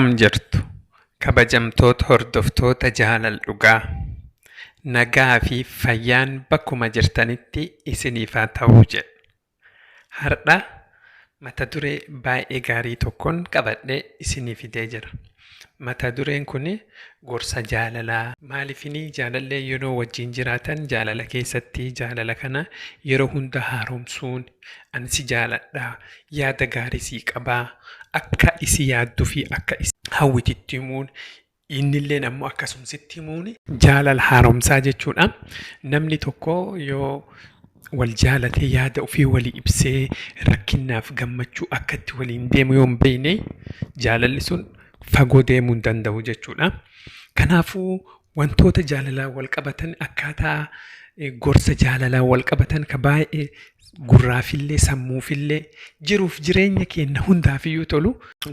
Akkam jirtu kabajamtoota hordoftoota Jaalal Dhugaa. Nagaa fi fayyaan bakkuma jirtanitti isiniif haa ta'u jedha. Har'a mata duree baay'ee gaarii tokkoon qabadhee isinii fidee jira. Mata dureen kun gorsa jaalalaa. Maaliifini jaalallee yeroo wajjin jiraatan jaalala keessatti jaalala kana yeroo hunda haaromsuun ani si jaaladha, yaada gaarii sii qabaa, akka isi yaadduu fi akka isi hawwititti himuun innilleen ammoo akkasuma sitti himuun jaalala haaromsaa jechuudha. Namni tokko yoo wal jaalatee yaada ofii walii ibsee rakkinnaaf gammachuu akka itti waliin deemu yoo hin beekne jaalalli sun fagoo deemuu hin danda'u jechuudha. Kanaafuu wantoota jaalalaan wal qabatan akkaataa gorsa jaalalaan wal qabatan ka baay'ee gurraafillee sammuufillee jiruuf jireenya keenya hundaafiyyuu tolu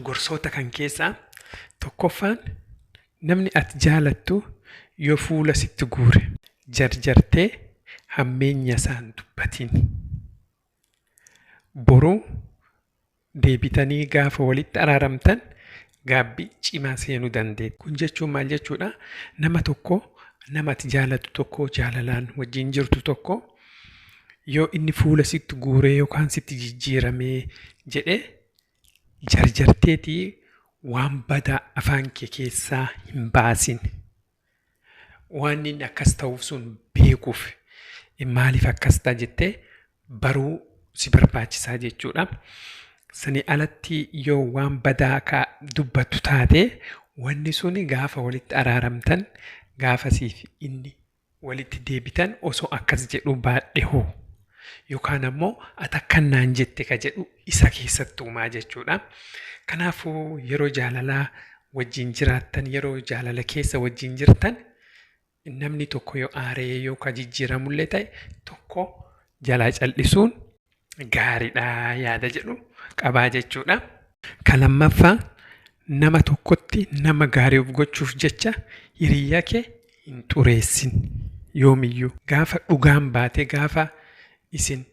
gorsoota kan keessaa tokkoffaan namni ati jaalattu yoo fuula sitti guure jarjartee hammeenya isaa hin dubbatin. Boru deebitanii gaafa walitti araaramtan gaabbii cimaa seenuu dandeetti. Kun jechuun maal jechuudha? Nama tokko nama ati jaalattu tokko jaalalaan wajjin jirtu tokko yoo inni fuula sitti guuree yookaan sitti jijjiiramee jedhe jarjarteetii waan badaa afaan kee keessaa hin baasin. Waan inni akkas ta'uuf sun beekuuf maaliif akkas ta'a jettee baruu si barbaachisaa jechuudha. Sanii alatti yoo waan badaa ka dubbattu taate wanni suni gaafa walitti araaramtan gaafa siif inni walitti deebitan osoo akkas jedhuu baadhe hoo yookaan ammoo ati akkan naan jette ka jedhu isa keessatti uumaa jechuudha. Kanaafuu yeroo jaalalaa wajjin jiraattan yeroo jaalala keessa wajjin jirtan namni tokko yoo aaree yoo ka jijjiiramullee ta'e tokko jalaa cal'isuun gaariidha yaada jedhu qabaa jechuudha. Ka lammaffaa nama tokkotti nama gaarii of gochuuf jecha hiriyyaa kee hin xureessin yoomiyyuu. Gaafa dhugaan baate gaafa isin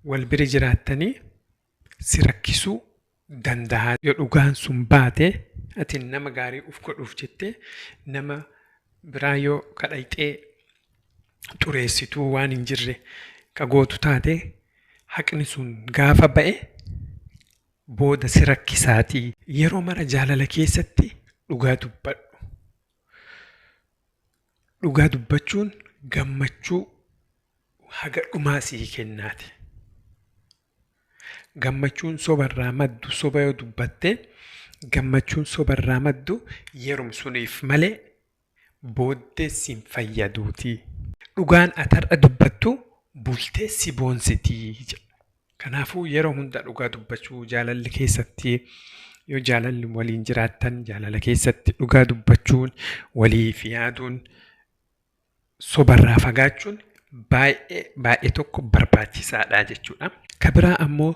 wal bira jiraattanii si rakkisuu danda'a. Yoo dhugaan sun baate ati nama gaarii of godhuuf jettee nama biraa yoo kadhayxee xureessituu waan hin jirre ka gootu taate haqni sun gaafa ba'e booda si rakkisaatii. Yeroo mara jaalala keessatti dhugaa dubbadhu. Dhugaa dubbachuun gammachuu haga dhumaa sii kennaati. Gammachuun soba irraa maddu soba yoo dubbatte gammachuun soba irraa maddu yerum suniif malee booddee sin fayyaduuti. Dhugaan ati har'a dubbattu bultee si boonsiti jedha. Kanaafuu yeroo hunda dhugaa dubbachuu jaalalli keessatti yoo jaalalli waliin jiraattan jaalala keessatti dhugaa dubbachuun waliif yaaduun sobarraa fagaachuun baay'ee baay'ee tokko barbaachisaadha jechuudha. Ka biraa ammoo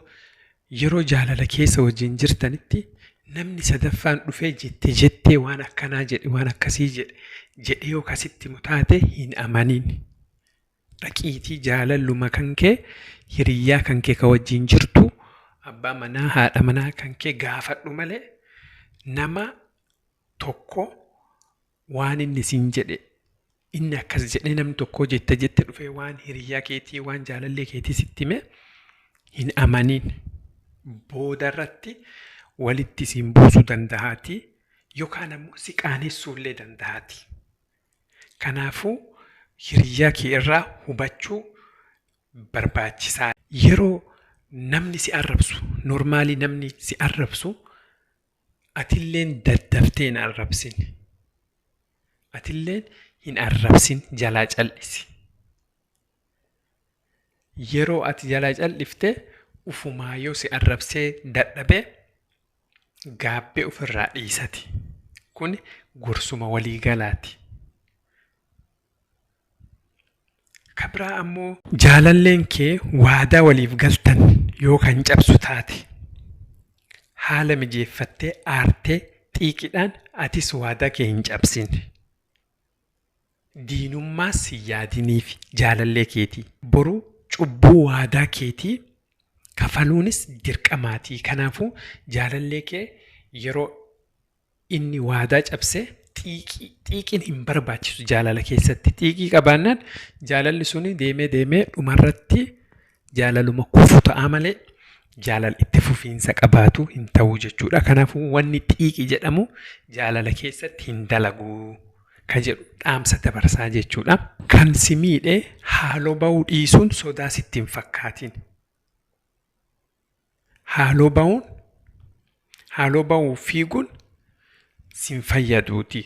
yeroo jaalala keessa wajjin jirtanitti namni sadaffaan dhufee jette jettee waan akkanaa jedhe waan akkasii jedhe jedhee yoo kasitti himu taate hin amaniin. Dhaqiitii jaalalluma kan kee hiriyyaa kan kee ka wajjin jirtu abbaa manaa haadha manaa kan kee gaafadhu malee nama tokko waan inni siin jedhe inni akkas jedhee namni tokko jette jette dhufee waan hiriyyaa keetii waan jaalallee keetii sitti hime hin amaniin booda irratti walitti siin buusuu danda'aati yookaan ammoo si qaanessuu illee danda'aati. Kanaafuu hiriyyaa kee irraa hubachuu barbaachisaa. Yeroo namni si arrabsu normaalii namni si arrabsu atilleen daddaftee hin arrabsin. Atilleen hin arrabsin jalaa cal'isi. Yeroo ati jalaa cal'ifte ufumaa yoo si arrabsee dadhabe gaabbee ofirraa dhiisati. Kun gorsuma walii galaati. Ka biraa ammoo jaalalleen kee waadaa waliif galtan yoo kan cabsu taate haala mijeeffattee aartee xiiqiidhaan atis waadaa kee hin cabsin. Diinummaas hin yaadiniif jaalallee keetii. Boru cubbuu waadaa keetii kafaluunis dirqamaatii. Kanaafuu jaalallee kee yeroo Inni waadaa cabse xiiqii xiiqiin hin barbaachisu jaalala keessatti. Xiiqii qabaannaan jaalalli suni deemee deemee dhumarratti jaalaluma kufu ta'a malee jaalala itti fufiinsa qabaatu hin ta'u jechuudha. Kanaafuu wanni xiiqii jedhamu jaalala keessatti hin dalagu ka jedhu dhaamsa dabarsaa jechuudha. Kan si miidhe haaloo ba'uu dhiisuun sodaa sitti hin fakkaatin. Haaloo ba'uun haaloo ba'uuf fiiguun sin fayyaduuti.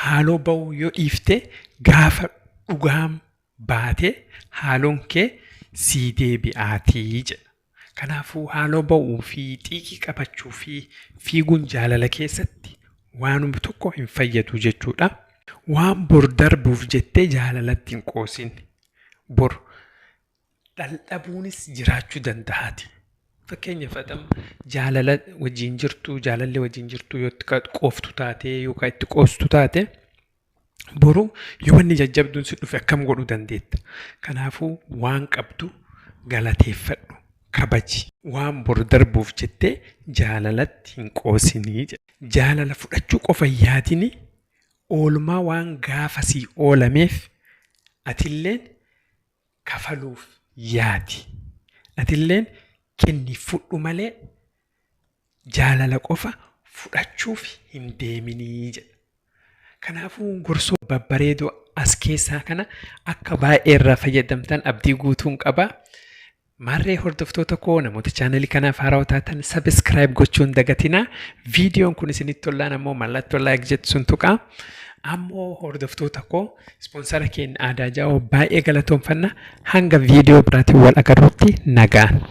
Haaloo ba'uu yoo dhiifte gaafa dhugaan baate haaloon kee sii deebi'aatii jedha. Kanaafuu haaloo ba'uu fi xiiqii qabachuu fi fiiguun jaalala keessatti waanuma tokko hin fayyadu jechuudha. Waan bor darbuuf jettee jaalalatti hin qoosin. Bor dhaldhabuunis jiraachuu danda'aati. Fakkeenyaaf ati amma jaalala wajjin jirtu, jaalallee wajjin jirtu yoo itti qooftu taate yookaan itti qoostu taate boru yoo wanni jajjabduun si dhufe akkam godhuu dandeetta? Kanaafuu waan qabdu galateeffadhu, kabaji. Waan bor darbuuf jettee jaalalatti hin qoosinii jedha. Jaalala fudhachuu qofa hin yaadini, oolmaa waan gaafa sii oolameef atilleen kafaluuf yaadi. Atilleen kenni fudhu malee jaalala qofa fudhachuuf hin deeminii jedha. Kanaafuu gorsoo babbareedoo as keessaa kana akka baay'ee irraa fayyadamtan abdii guutuun qaba. Maarree hordoftoota koo namoota chaanalii kanaaf haarawaa taatan subscribe gochuu hin dagatinaa. Viidiyoon kun isinitti tollaan ammoo mallattoo like jettu sun tuqaa. Ammoo hordoftoota koo ispoonsara keenya Aadaa Jaawoo baay'ee galatoomfanna. Hanga viidiyoo biraatiin wal agarrutti nagaan.